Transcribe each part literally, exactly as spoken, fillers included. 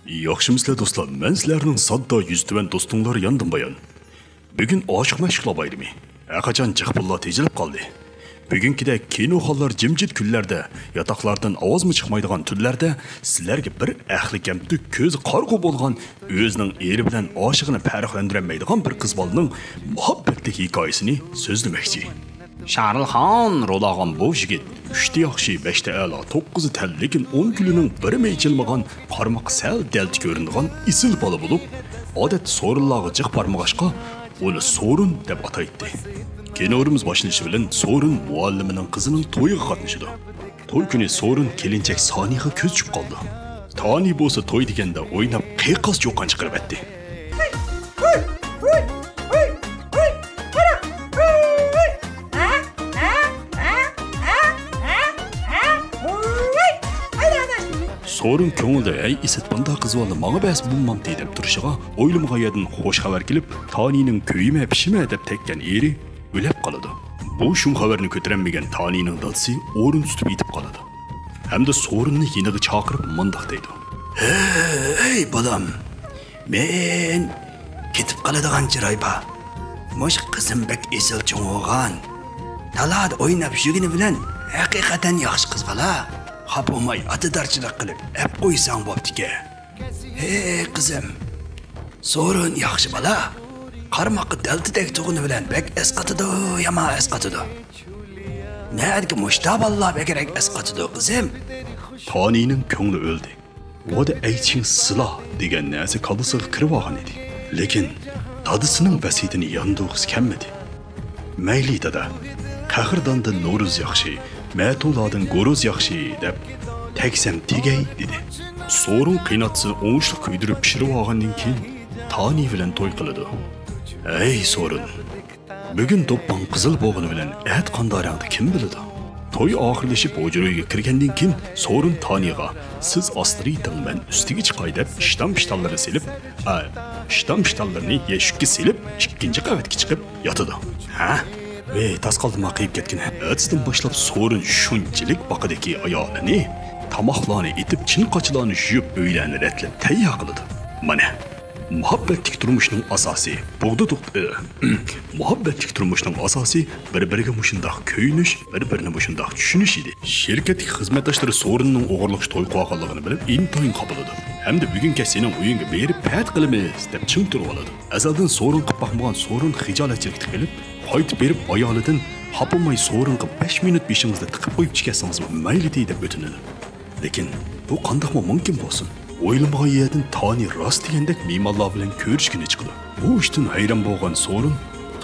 ياخشىمۇسىلەر دوستلار؟ مەن سىلەرنىڭ ساددا يۈزى تۆۋەن دوستۇڭلار ياندىن بايان. بۈگۈن ئاشىق مەشۇقلار بايرىمى. ھەرقاچان جىق پۇللار تېجىلىپ قالدى. بۈگۈنكىدەك كىنوخانلار جىمجىت كۈنلەردە، ياتاقلاردىن ئاۋازمۇ چىقمايدىغان تۈنلەردە سىلەرگە بىر ئەقلى كەمتۈك، كۆزى قارىغۇ بولغان، ئۆزىنىڭ ئېرى بىلەن ئاشىقىنى پەرقلەندۈرەلمەيدىغان بىر قىز بالىنىڭ مۇھەببەتلىك ھېكايىسىنى سۆزلىمەكچى. شارىلخان رول ئالغان بۇ يىگىت ئۈچتە ياخشى، بەشتە ئەلا، توققۇزى تەل، لېكىن ئون كۈنىنىڭ بىرىمۇ ئېچىلمىغان، قارىماققا سەل دەلتە كۆرۈنىدىغان ئېسىل بالا بولۇپ، ئادەتتە سورۇنلارغا جىق بارمىغاچقا، ئۇنى سورۇن دەپ ئاتايتتى. كىنورىمىز باشلىنىشى بىلەن سورۇن مۇئەللىمىنىڭ قىزىنىڭ تويىغا قاتنىشىدۇ. توي كۈنى سورۇن كېلىنچەك سانىغا كۆز چۈشۈپ قالىدۇ. تانى بولسا توي دېگەندە ئويناپ، قىيقاس چۇقان چىقىرىۋەتتى. سورۇن كۆڭلىدە، ھەي ئىسىت، بۇنداق قىز بالىنى ماڭا بەرسە بولمامتى دەپ تۇرۇشىغا، ئويلىمىغان يەردىن خوش خەۋەر كېلىپ، تانىنىڭ كۆيىمە پىشىمە دەپ تەگكەن ئېرى ئۆلۈپ قالىدۇ. بۇ شۇم خەۋەرنى كۆتۈرەلمىگەن تانىنىڭ دادىسى ئورۇن تۇتۇپ يېتىپ قالىدۇ. ھەمدە سورۇننى يېنىغا چاقىرىپ مۇنداق دەيدۇ. ھەي بالام، مەن كېتىپ قالىدىغان چىراي بار. مۇشۇ قىزىم بەك ئېسىل چوڭ بولغان. تالادا ئويناپ يۈرگىنى بىلەن ھەقىقەتەن ياخشى قىز بالا. خاپا بولماي ئاتىدارچىلىق قىلىپ ئەپ قويساڭ بوپتىكەن. ھەي قىزىم، سورۇن ياخشى بالا. قارىماققا دەلتىدەك تۇغىنى بىلەن بەك ئەسقاتىدۇ، يامان ئەسقاتىدۇ. نەدىكى مۇشتا بالىلار بەكرەك ئەسقاتىدۇ قىزىم. تانىنىڭ كۆڭلى ئۆلدى. ۋادا ئەيچىڭ سىلا دېگەن نەرسە كاللىسىغا كىرىۋالغان ئىدى. لېكىن دادىسىنىڭ ۋەسىيىتىنى ياندۇرغۇسى كەلمىدى. مەيلى دادا، قەھرىداندىن نورۇز ياخشى، مەتۇلاردىن گوروز ياخشى دەپ تەگسەم تېگەي دېدى. سورۇن قىيناتسىنى ئوڭۇشلۇق كۆيدۈرۈپ پىشۇرۇۋالغاندىن كېيىن تانى بىلەن توي قىلىدۇ. ھەي سورۇن، بۈگۈن دوپپاڭ قىزىل بولغىنى بىلەن ئەتە قانداق رەڭدە كىم بىلىدۇ؟ توي ئاخىرلىشىپ ھۇجرا ئۆيگە كىرگەندىن كېيىن سورۇن تانىغا، سىز ئاستىدا يېتىڭ، مەن ئۈستىگە چىقاي دەپ ئىشتان-پىشتانلىرىنى سېلىپ، ئا، ئىشتان-پىشتانلىرىنى يەشۈككە سېلىپ ئىككىنچى قەۋەتكە چىقىپ ياتىدۇ. ھە؟ ۋەي، تاس قالدىما قېيىپ كەتكىنى. ئەتىسىدىن باشلاپ سورۇن شۇنچىلىك باقىدىكى ئايالىنى، تاماقلارنى ئېتىپ، چىن قاچىلارنى يۇيۇپ، ئۆيلەرنى رەتلەپ تەييار قىلىدۇ. مانا، مۇھەببەتلىك تۇرمۇشنىڭ ئاساسى بوغدا دوق-، ئى، مۇھەببەتلىك تۇرمۇشنىڭ ئاساسى بىر-بىرىگە مۇشۇنداق كۆيۈنۈش، بىر-بىرىنى مۇشۇنداق چۈشىنىش ئىدى. شىركەتتىكى خىزمەتداشلىرى سورۇننىڭ ئوغرىلىقچە توي قىلىۋالغانلىقىنى بىلىپ، ئىنتايىن خاپىلىدى. ھەمدە بۈگۈن كەچ سېنىڭ ئۆيۈڭگە بېرىپ پەتە قىلىمىز دەپ چىڭ تۇرۇۋالىدۇ. ئەزەلدىن سورۇن قىلىپ باقمىغان سورۇن خىجالەتچىلىكتە قېلىپ، قايتىپ بېرىپ ئايالىدىن، خاپىماي سورۇنغا بەش مىنۇت بېشىڭىزنى تىقىپ قويۇپ چىكەتسىڭىزمۇ مەيلىدى دەپ ئۆتۈنىدۇ. لېكىن بۇ قانداقمۇ مۇمكىن بولسۇن؟ ئويلىمىغان يەردىن تانى راست دېگەندەك مېھمانلار بىلەن كۆرۈشكىلى چىقىدۇ. بۇ ئىشتىن ھەيران بولغان سورۇن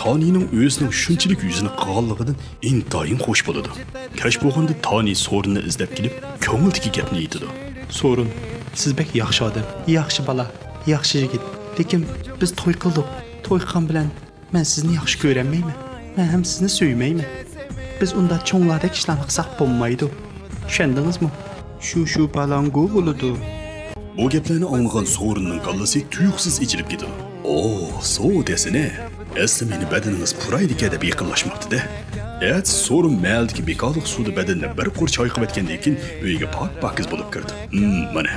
تانىنىڭ ئۆزىنىڭ شۇنچىلىك يۈزىنى قىلغانلىقىدىن ئىنتايىن خوش بولىدۇ. كەچ بولغاندا تانى سورۇننى ئىزدەپ كېلىپ، كۆڭلىدىكى گەپنى ئېيتىدۇ. سورۇن، سىز بەك ياخشى ئادەم، ياخشى بالا، ياخشى يىگىت. لېكىن بىز توي قىلدۇق. توي قىلغان بىلەن مەن سىزنى ياخشى كۆرەلمەيمەن. مەن ھەم سىزنى سۆيمەيمەن. بىز ئۇنداق چوڭلاردەك ئىشلارنى قىلساق بولمايدۇ. چۈشەندىڭىزمۇ؟ شۇ، شۇ بالاڭگۇ بولىدۇ. بۇ گەپلەرنى ئاڭلىغان سورۇننىڭ كاللىسى تۇيۇقسىز ئېچىلىپ كېتىدۇ. ئو، سو دېسىنە. ئەسلى مېنى بەدىنىڭىز پۇرايدىكەن دەپ يېقىنلاشماپتۇ-دە. ئەتىسى سورۇن مەھەللىدىكى بىكارلىق سۇدا بەدىنىنى بىر قۇر چايقىۋەتكەندىن كېيىن ئۆيگە پاك-پاكىز بولۇپ كىردى. ھىم، مانا.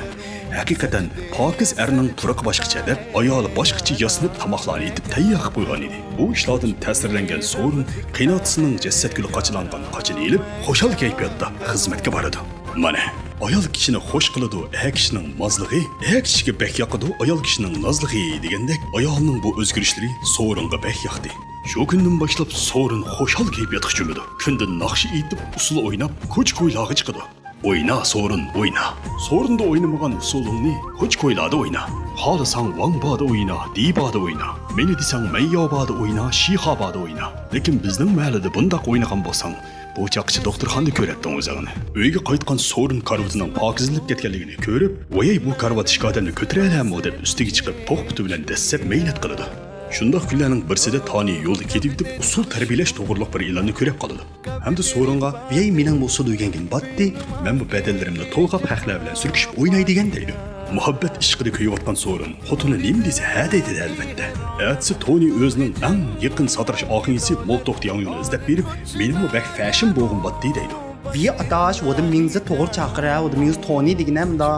ھەقىقەتەن، پاكىز ئەرنىڭ تۇرقى باشقىچە دەپ، ئايالى باشقىچە ياسىنىپ، تاماقلارنى ئېتىپ تەييار قىلىپ قويغان ئىدى. بۇ ئىشلاردىن تەسىرلەنگەن سورۇن قېيىنئاتىسىنىڭ جەسسەت گۈلى قاچىلانغان قاچىنى ئېلىپ، خۇشال كەيپىياتتا خىزمەتكە بارىدۇ. مانا، ئايال كىشىنى خوش قىلىدۇ، ئەر كىشىنىڭ نازلىقى، ئەر كىشىگە بەك ياقىدۇ، ئايال كىشىنىڭ نازلىقى دېگەندەك، ئايالنىڭ بۇ ئۆزگىرىشلىرى سورۇنغا بەك ياقتى. شۇ كۈندىن باشلاپ سورۇن خۇشال كەيپىياتقا چۆمىدۇ. كۈندە ناخشا ئېيتىپ، ئۇسسۇل ئويناپ، كوچا-كويلارغا چىقىدۇ. ئوينا، سورۇن، ئوينا. سورۇندا ئوينىمىغان ئۇسسۇلۇڭنى كوچا-كويلاردا ئوينا. خالىساڭ ۋاڭبادا ئوينا، دىبادا ئوينا. مېنى دېسەڭ مەيياۋادا ئوينا، شىخابادا ئوينا. لېكىن بىزنىڭ مەھەللىدە بۇنداق ئوينىغان بولساڭ، بۇ چاغقىچە دوختۇرخانىدا كۆرەتتىڭ ئۆزۈڭنى. ئۆيگە قايتقان سورۇن كارىۋىتىنىڭ پاكىزلىنىپ كەتكەنلىكىنى كۆرۈپ، ۋايەي، بۇ كارىۋات ئىككى ئادەمنى كۆتۈرەلەمۇ دەپ ئۈستىگە چىقىپ، توخ پۇتى بىلەن دەسسەپ مەينەت قىلىدۇ. شۇنداق كۈنلەرنىڭ بىرسىدە تانى يولدا كېتىۋېتىپ، ئۇسسۇل تەربىيەلەش توغرۇلۇق بىر ئېلاننى كۆرۈپ قالىدۇ. ھەمدە سورۇنغا، ۋىيەي، مېنىڭمۇ ئۇسسۇل ئۆگەنگىنىم باتتى، مەنمۇ بەدەنلىرىمنى تولغاپ خەقلەر بىلەن سۈركىشىپ ئويناي دېگەن دەيدۇ. مۇھەببەت ئىشقىدا كۆيۈۋاتقان سورۇن خوتۇنى نېمە دېسە ھە دەيدۇ ئەلۋەتتە. ئەتىسى تونى ئۆزىنىڭ ئەڭ يېقىن ساتىراش ئاغىنىسى مولتوق دياڭيۇنى ئىزدەپ بېرىپ، مېنىڭمۇ بەك فەشىن بولغۇم باتتى دەيدۇ. ۋىي ئاتاش، ۋودا مېڭزى توغرا چاقىرە، ۋودا مېڭزى تونى دېگىنە مۇندا.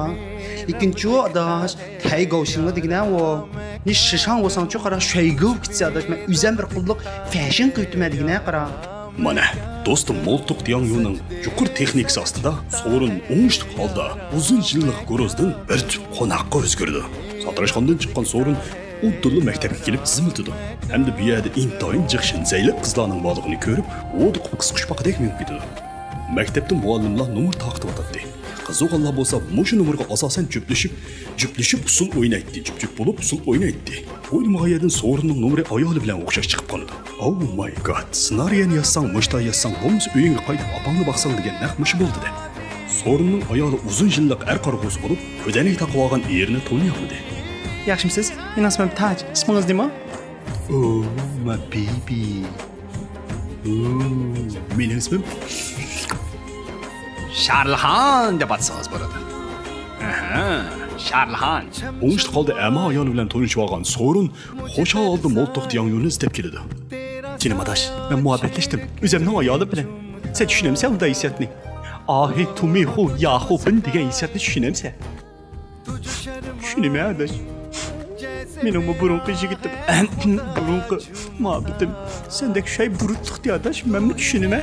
ئىككىنچى ئاداش، تەيگاۋشىڭلا دېگىنە ئۇ. نى شىشاڭ بولساڭچۇ قارا، شەيگاۋ كېتىسە ئاداش، مەن ئۆزۈم بىر قۇللۇق فەشىن قىلىۋېتىمەن دېگىنە قارا. مانا، دوستۇم مولتۇق دياڭيۇنىڭ يۇقىرى تېخنىكىسى ئاستىدا سورۇن ئوڭۇشلۇق ھالدا ئۇزۇن يىللىق گۇرۇزدىن بىر تۈپ قوناققا ئۆزگىرىدۇ. ساتىراشخانىدىن چىققان سورۇن ئۇددىللا مەكتەپكە كېلىپ تىزىملىتىدۇ ھەمدە بۇ يەردە ئىنتايىن جىق شىنزەيلىك قىزلارنىڭ بارلىقىنى كۆرۈپ، ھودۇقۇپ قىز قۇشپاقىدەك مېڭىپ كېتىدۇ. مەكتەپتە مۇئەللىملار نومۇر تارقىتىۋاتاتتى. قىزىققانلار بولسا مۇشۇ نومۇرغا ئاساسەن جۈپلىشىپ، جۈپلىشىپ ئۇسسۇل ئوينايتتى، جۈپ-جۈپ بولۇپ ئۇسسۇل ئوينايتتى. ئويلىمىغان يەردىن سورۇننىڭ نومۇرى ئايالى بىلەن ئوخشاش چىقىپ قالىدۇ. Oh my God، سېنارىيەنى يازساڭ، مۇشتا يازساڭ، بولمىسا ئۆيۈڭگە قايتىپ ئاپاڭنى باقساڭ دېگەن نەق مۇشۇ بولدى-دە. سورۇننىڭ ئايالى ئۇزۇن يىللىق ئەر قارىغۇسى بولۇپ، كۆزەينەك تاقىۋالغان ئېرىنى تونۇيالمىدى. ياخشىمۇسىز؟ مېنىڭ ئىسمىم تاج. ئىسمىڭىز نېمە؟ Oh my baby. Oh، مېنىڭ ئىسمىم شارلىخان دەپ ئاتىسىڭىز بولىدۇ. ئەھە، شارلىخان. ئوڭۇشلۇق ھالدا ئەما ئايالى بىلەن تونۇشۇۋالغان سورۇن خۇشال ھالدا مولتۇق دياڭيۇنى ئىزدەپ كېلىدۇ. جېنىم ئاداش، مەن مۇھەببەتلەشتىم ئۆزۈمنىڭ ئايالى بىلەن. سەن چۈشىنەمسەن ئۇنداق ھېسسىياتنى؟ ئاھى، تۇمىخۇ، ياخۇ، بىن دېگەن ھېسسىياتنى چۈشىنەمسەن؟ چۈشىنىمەن ئاداش. مېنىڭمۇ بۇرۇنقى يىگىتىم، بۇرۇنقى مۇھەببىتىم سەندەك شەي بۇرۇتلۇقتى ئاداش، مەنمۇ چۈشىنىمەن.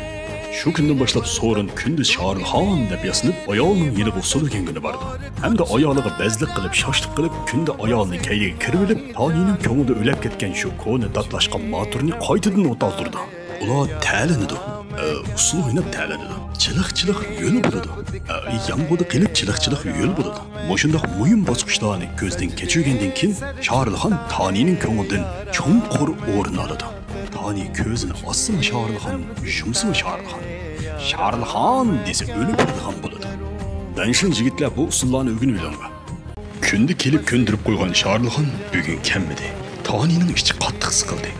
شۇ كۈندىن باشلاپ سورۇن كۈندە شارىلخان دەپ ياسىنىپ، ئايالىنىڭ يېنىغا ئۇسسۇل ئۆگەنگىلى بارىدۇ. ھەمدە ئايالىغا بەزلىك قىلىپ، شاشلىق قىلىپ، كۈندە ئايالىنى كەينىگە كىرىۋېلىپ، تانىنىڭ كۆڭلىدە ئۆلەپ كەتكەن شۇ كونا داتلاشقان ماتۇرنى قايتىدىن ئولتۇرىدۇ. ئۇلار تەلىنىدۇ. ئە، ئۇسسۇل ئويناپ تەلىنىدۇ. چىلىق-چىلىق يۆل بولىدۇ. ئە، يامغۇردا قېلىپ چىلىق-چىلىق يۆل بولىدۇ. مۇشۇنداق مۇھىم باسقۇچلارنى كۆزدىن كەچۈرگەندىن كېيىن، شارىلخان تانىنىڭ كۆڭلىدىن چوڭقۇر ئورۇن ئالىدۇ. تانى كۆزىنى ئاچسىمۇ شارىلخان، يۇمسىمۇ شارىلخان. شارىلخان دېسە ئۆلۈپ كېتىدىغان بولىدۇ. دەنشىن يىگىتلەر بۇ ئۇسسۇللارنى ئۆگىنىۋېلىڭلار. كۈندە كېلىپ كۆندۈرۈپ قويغان شارىلخان بۈگۈن كەلمىدى. تانىنىڭ ئىچى قاتتىق سىقىلدى.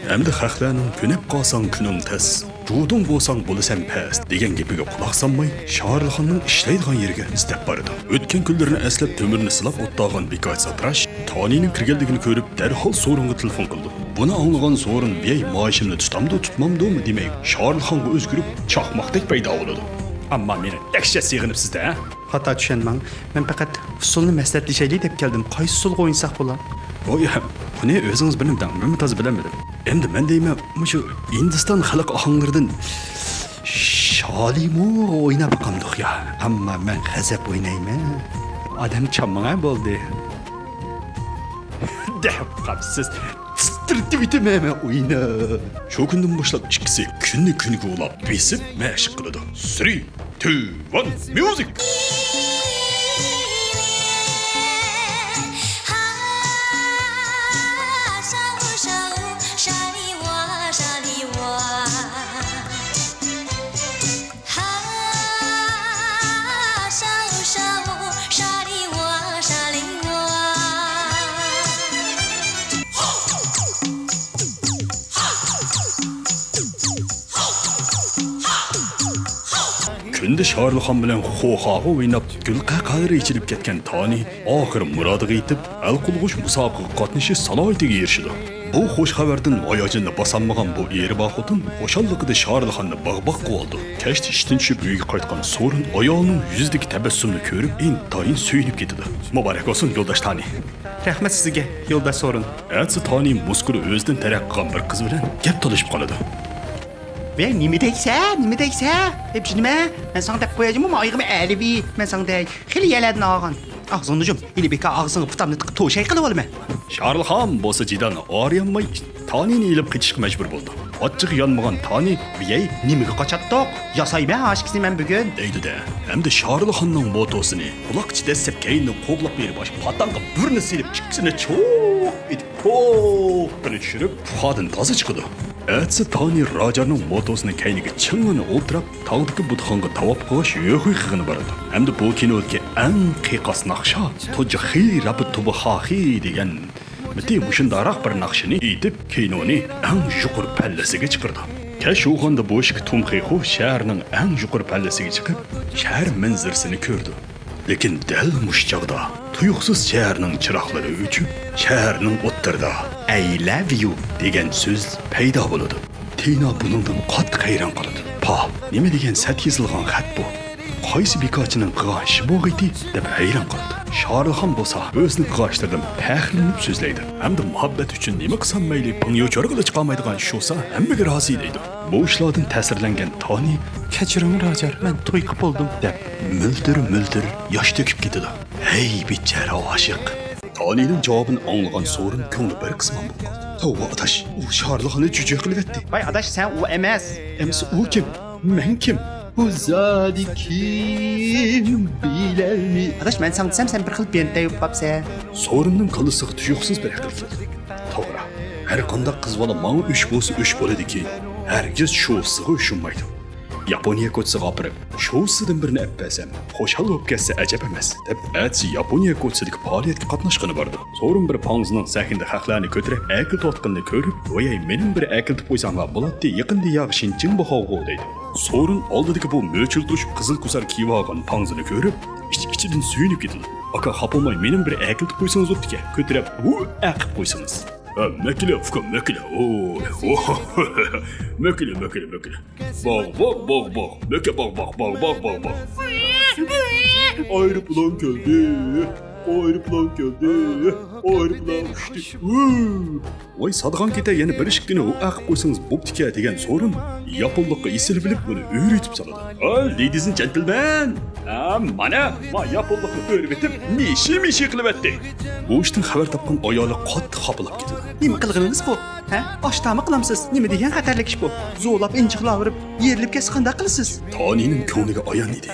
ئەمدى خەقلەرنىڭ «كۆنۈپ قالساڭ كۈنۈڭ تەس، جۇدۇڭ بولساڭ بولىسەن پەس» دېگەن گېپىگە قۇلاق سالماي، شارىلخاننىڭ ئىشلەيدىغان يېرىگە ئىزدەپ بارىدۇ. ئۆتكەن كۈنلىرىنى ئەسلەپ، تۆمۈرنى سىلاپ ئولتۇرغان بىكاي ساتىراش تانىنىڭ كىرگەنلىكىنى كۆرۈپ، دەرھال سورۇنغا تېلېفون قىلىدۇ. بۇنى ئاڭلىغان سورۇن بىيەي مائاشىمنى تۇتامدۇ، تۇتمامدۇمۇ دېمەي، شارىلخانغا ئۆزگىرىپ، چاقماقتەك پەيدا بولىدۇ. ئەمما مېنى دەھشەت سېغىنىپسىز-دە، ھە؟ خاتا چۈشەنمەڭ. مەن پەقەت ئۇسسۇلنى مەسلىھەتلىشەيلى دەپ كەلدىم. قايسى ئۇسسۇلغا ئوينىساق بولا؟ ۋاي، بۇنى ئۆزىڭىز بىلىمدىڭ، مەنمۇ تازا بىلەلمىدىم. ئەمدى مەن دەيمەن، مۇشۇ ھىندىستان خەلق ئاھاڭلىرىدىن شالىمۇ ئويناپ باقامدۇق يا؟ ئەمما مەن غەزەپ ئوينايمەن. ئادەم چاممىڭە بولدى. دەپ قاپسىز. تىترىتىۋېتىمەن مەن ئويناپ. شۇ كۈندىن باشلاپ ئىككىسى كۈننى كۈنگە ئۇلاپ بېسىپ مەشىق قىلىدۇ. Three, two, one, music! كۈندە شارىلخان بىلەن خوخاغا ئويناپ، گۈل قەقەلىرى ئېچىلىپ كەتكەن تانى ئاخىرى مۇرادىغا يېتىپ، ھەل قىلغۇچ مۇسابىقىگە قاتنىشىش سالاھىيىتىگە ئېرىشىدۇ. بۇ خۇش خەۋەردىن ھاياجىنىنى باسالمىغان بۇ ئېرى بار خوتۇن خۇشاللىقىدا شارىلخاننى باغ-باغ قىلىۋالىدۇ. كەچتە ئىشتىن چۈشۈپ ئۆيگە قايتقان سورۇن ئايالىنىڭ يۈزىدىكى تەبەسسۇمنى كۆرۈپ ئىنتايىن سۆيۈنۈپ كېتىدۇ. مۇبارەك بولسۇن، يولداش تانى! رەھمەت سىزگە، يولداش سورۇن! ئەتىسى تانى مۇسكۇل ئۆزىدىن تەرەققىي قىلغان بىر قىز بىلەن گەپ تالىشىپ قالىدۇ. ۋەي، نېمە دەيسە، نېمە دەيسە؟ ھېپ، نېمە؟ مەن ساڭا دەپ قويايمۇ، ئايىغىمى ئەلىۋى، مەن ساڭا دەي، خېلى يەلەردىن ئالغان. ئاغزىڭنى يۇم، ھېلى بىكار ئاغزىڭغا پۇتامنى تىقىپ توشاي قىلىۋالىمەن. شارىلخان بولسا جېدەلنى ئارىيالماي، تانىنى ئېلىپ قېچىشقا مەجبۇر بولىدۇ. ئاچچىقى يانمىغان تانى، ۋىيەي، نېمىگە قاچاتتۇق؟ ياسايمەن ئاشىكىسىنى مەن بۈگۈن. دەيدۇ-دە. ھەمدە شارىلخاننىڭ موتوسىنى قۇلاقچە دەسسەپ كەينىدىن قوغلاپ بېرىپ، ئاشۇ پاتاڭغا بىرنى سېلىپ، ئىككىسىنى چوق ئېتىپ، پوققىنى چۈشۈرۈپ، پۇخادىن تازا چىقىدۇ. ئەتىسى تانى راجارنىڭ موتوسىنى كەينىگە چىڭڭىنە ئولتۇراپ، تاغدىكى بۇتخانغا تاۋاپ قىلغاچ يۆخۈي قىغىنى بارىدۇ. ھەمدە بۇ كىنودىكى ئەڭ قىيقاس ناخشا توجا خى راپا توبا خاخى دېگەن مىتى مۇشۇنداقراق بىر ناخشىنى ئېيتىپ، كىنونى ئەڭ يۇقىرى پەللىسىگە چىقىرىدۇ. كەچ يوغاندا بوشكا تۇمخېخۇ شەھەرنىڭ ئەڭ يۇقىرى پەللىسىگە چىقىپ، شەھەر مەنزىرىسىنى كۆرىدۇ. لېكىن دەل مۇشۇ چاغدا تۇيۇقسىز شەھەرنىڭ چىراغلىرى ئۆچۈپ، شەھەرنىڭ ئوتتۇرىدا «I love you» دېگەن سۆز پەيدا بولىدۇ. تىنا بۇنىڭدىن قاتتىق ھەيران قالىدۇ. پاھ، نېمە دېگەن سەت يېزىلغان خەت بۇ؟ قايسى بىكارچىنىڭ قىلغان ئىشى بولغىيتى دەپ ھەيران قالىدۇ. شارىلخان بولسا ئۆزىنىڭ قىلغان ئىشلىرىدىن پەخىرلىنىپ سۆزلەيدۇ ھەمدە مۇھەببەت ئۈچۈن نېمە قىلسام مەيلى، پىڭيو چورىغىلا چىقالمايدىغان شۇسا ھەممىگە رازى دەيدۇ. بۇ ئىشلاردىن تەسىرلەنگەن تانى، كەچۈرۈڭ راجار، مەن توي قىپ بولدۇم، دەپ مۆلدۈر-مۆلدۈر ياش تۆكۈپ كېتىدۇ. ھەي بىچارە ئاشىق! تانىنىڭ جاۋابىنى ئاڭلىغان سورۇن كۆڭلى بىر قىسمان بولۇپ قالدى. توۋا ئاداش، ئۇ شارىلخاننى جۈجۈ قىلىۋەتتى. ۋاي ئاداش، سەن ئۇ ئەمەس. ئەمسە ئۇ كىم؟ مەن كىم؟ ئۇ زادى كىم؟ بىلەلمەي. ئاداش، مەن ساڭا دېسەم، سەن بىر خىل بەنتەي بولۇپ قاپسەن. سورۇننىڭ كاللىسىغا تۇيۇقسىز بىر ئەقىل كەلدى. توغرا، ھەر قانداق قىز بالا ماڭا ئۆچ بولسا ئۆچ بولىدىكى، ھەرگىز شۇسىغا ئۆچۈنمەيدۇ. ياپونىيە كوچىسىغا ئاپىرىپ، شۇسىدىن بىرنى ئەپ بەرسەم، خۇشال بولۇپ كەتسە ئەجەب ئەمەس، دەپ ئەتىسى ياپونىيە كوچىسىدىكى پائالىيەتكە قاتناشقىلى بارىدۇ. سورۇن بىر پاڭزىنىڭ سەھنىدە خەقلەرنى كۆتۈرۈپ ئەكېلىۋاتقىنىنى كۆرۈپ، ۋايەي، مېنىمۇ بىر ئەكېلىپ قويساڭلار بولاتتى، يېقىندا ياغ شىنجىڭ باھاغۇ دەيدۇ. سورۇن ئالدىدىكى بۇ مۆچۈل تۇرۇشۇپ قىزىل كوسار كىيىۋالغان پاڭزىنى كۆرۈپ، ئىچ-ئىچىدىن سۆيۈنۈپ كېتىدۇ. ئاكا، خاپا بولماي، مېنىمۇ بىر ئەكېلىپ قويسىڭىز بوپتىكەن، كۆتۈرۈپ ۋۇ ئەقىپ قويسىڭىز. ھە، مەكىلە، ئۇكا، مەكىلە. ئوي، مەكىلە، مەكىلە، مەكىلە. باغ، باغ، باغ، باغ. مەكە باغ، باغ، باغ، باغ، باغ، باغ. ئايروپىلان كەلدى. ئايروپىلان كەلدى. ئايروپىلان ئۇچتى. ۋۇ. ۋاي، سادىغان كېتە، يەنە بىر ئىككىنى ھۇ ئەقىپ قويسىڭىز بوپتىكەن، دېگەن سورۇن ياپونلۇققا ئېسىلىۋېلىپ ئۇنى ئۆرۈتۈپ سالىدۇ. ھە، لېدىز ئېند جېنتلمېن! ھە، مانا، ما ياپونلۇقنى ئۆرۈۋېتىپ، مىشى-مىشى قىلىۋەتتى. بۇ ئىشتىن خەۋەر تاپقان ئايالى قاتتىق خاپىلاپ كېتىدۇ. نېمە قىلغىنىڭىز بۇ؟ ھە؟ ئاشتاما قىلامسىز؟ نېمە دېگەن خەتەرلىك ئىش بۇ؟ زورلاپ ئىنچىقلاۋېرىپ، يېرىلىپ كەتسە قانداق قىلىسىز؟ تانىنىڭ كۆڭلىگە ئايان ئىدى.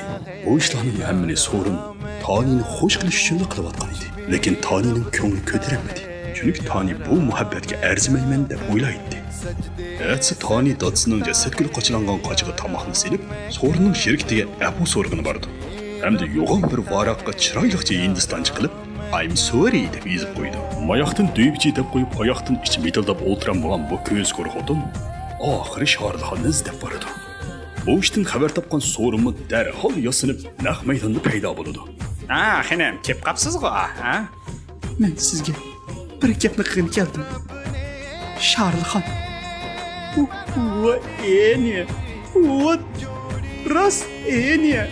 بۇ ئىشلارنىڭ ھەممىنى سورۇن تانىنى خۇش قىلىش ئۈچۈنلا قىلىۋاتقان ئىدى. لېكىن تانىنىڭ كۆڭلى كۆتۈرەلمىدى. چۈنكى تانى بۇ مۇھەببەتكە ئەرزىمەيمەن دەپ ئويلايتتى. ئەتىسى تانى دادىسىنىڭ جەسەتكۈلى قاچىلانغان قاچىغا تاماقنى سېلىپ، سورۇننىڭ شىركىتىگە ئەپۇ سورىغىلى بارىدۇ. ھەمدە يوغان بىر ۋاراققا چىرايلىقچە ھىندىستانچە قىلىپ، ئايم سورى دەپ يېزىپ قويىدۇ. ماياقتىن دۈيبىچى دەپ قويۇپ، ئاياقتىن ئىچى مىتىلداپ ئولتۇرالمىغان بۇ كۆزكۆر خوتۇن ئاخىرى شارىلخاننى ئىزدەپ بارىدۇ. بۇ ئىشتىن خەۋەر تاپقان سورۇنمۇ دەرھال ياسىنىپ، نەق مەيداندا پەيدا بولىدۇ. ھە، خېنىم، كېلىپ قاپسىزغۇ، ھە؟ مەن سىزگە بىر گەپنى قىلغىلى كەلدىم. شارىلخان. ۋە ئېنى. ۋە راست ئېنى.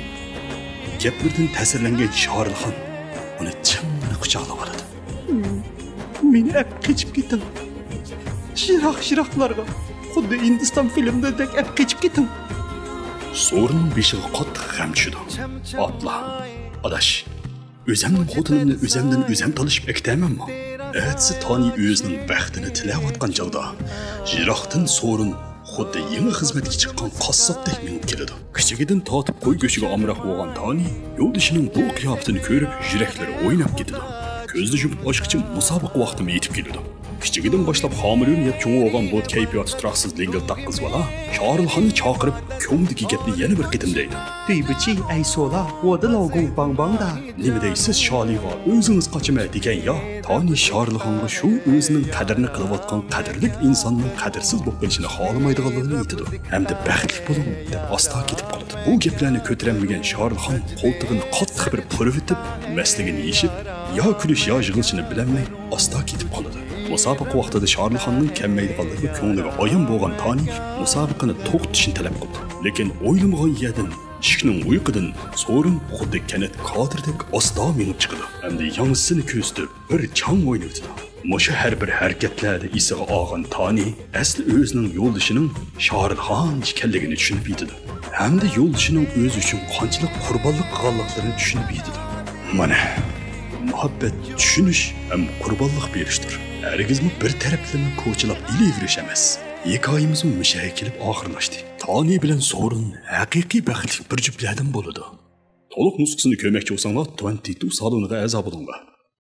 گەپلىرىدىن تەسىرلەنگەن شارىلخان ئۇنى چىڭ قۇچاقلاپ ئالىدۇ. مېنى ئەپ قېچىپ كېتىڭ. يىراق-يىراقلارغا، خۇددى ھىندىستان فىلىملىرىدەك ئەپ قېچىپ كېتىڭ. سورۇننىڭ بېشىغا قاتتىق غەم چۈشىدۇ. ئاپلا، ئاداش، ئۆزەمنىڭ خوتۇنۇمنى ئۆزەمدىن ئۆزەم تالىشىپ ئەكېتەمەنمۇ؟ ئەتىسى تانى ئۆزىنىڭ بەختىنى تىلەۋاتقان چاغدا، يىراقتىن سورۇن خۇددى يېڭى خىزمەتكە چىققان قاسساپتەك مېڭىپ كېلىدۇ. كىچىكىدىن تارتىپ قوي گۆشىگە ئامراق بولغان تانى يولدىشىنىڭ بۇ قىياپىتىنى كۆرۈپ، يۈرەكلىرى ئويناپ كېتىدۇ. كۆزىنى يۇمۇپ ئاچقىچە مۇسابىقە ۋاقتىمۇ يېتىپ كېلىدۇ. كىچىكىدىن باشلاپ خامۇلۇينى يەپ چوڭ بولغان بۇ كەيپىياتى تۇراقسىز لىڭگىلداق قىز بالا شارىلخاننى چاقىرىپ، كۆڭلىدىكى گەپنى يەنە بىر قېتىم دەيدۇ. 对不起، ئەي سولا، 我的老公邦邦的. نېمە دەيسىز، شالىغا ئۆزىڭىز قاچىمەن دېگەن يا؟ تانى شارىلخانغا شۇ ئۆزىنىڭ قەدرىنى قىلىۋاتقان قەدىرلىك ئىنساننىڭ قەدىرسىز بولۇپ قېلىشىنى خالىمايدىغانلىقىنى ئېيتىدۇ ھەمدە بەختلىك بولۇڭ دەپ ئاستا كېتىپ قالىدۇ. بۇ گەپلەرنى كۆتۈرەلمىگەن شارىلخان قولتۇقىنى قاتتىق بىر پۇرىۋېتىپ، مەستلىكىنى يېشىپ، يا كۈلۈش يا يىغلىشىنى بىلەلمەي ئاستا كېتىپ قالىدۇ. مۇسابىقە ۋاقتىدا شارىلخاننىڭ كەلمەيدىغانلىقى كۆڭلىگە ئايان بولغان تانى مۇسابىقىنى توختىتىشنى تەلەپ قىلىدۇ. لېكىن ئويلىمىغان يەردىن ئىشىكنىڭ ئۇيقىدىن سورۇن خۇددى كەنت كادىرىدەك ئاستا مېڭىپ چىقىدۇ ھەمدە ياڭزىسىنى كۆرسىتىپ، بىر چاڭ ئوينىۋېتىدۇ. مۇشۇ ھەر بىر ھەرىكەتلەردە ئېسىگە ئالغان تانى ئەسلى ئۆزىنىڭ يولدىشىنىڭ شارىلخان ئىكەنلىكىنى چۈشىنىپ يېتىدۇ ھەمدە يولدىشىنىڭ ئۆزى ئۈچۈن قانچىلىك قۇربانلىق قىلغانلىقلىرىنى چۈشىنىپ يېتىدۇ. مانا، مۇھەببەت چۈشىنىش ھەم قۇربانلىق بېرىشتۇر. ھەرگىزمۇ بىر تەرەپلىمە كوچىلاپ ئېلىۋېرىش ئەمەس. ھېكايىمىزمۇ مۇشۇ يەرگە كېلىپ ئاخىرلاشتى. تانى بىلەن سورۇن ھەقىقىي بەختلىك بىر جۈپلەردىن بولىدۇ. تولۇق نۇسخىسىنى كۆرمەكچى بولساڭلار، تۆۋەن تىتۇ سالونىغا ئەزا بولۇڭلار.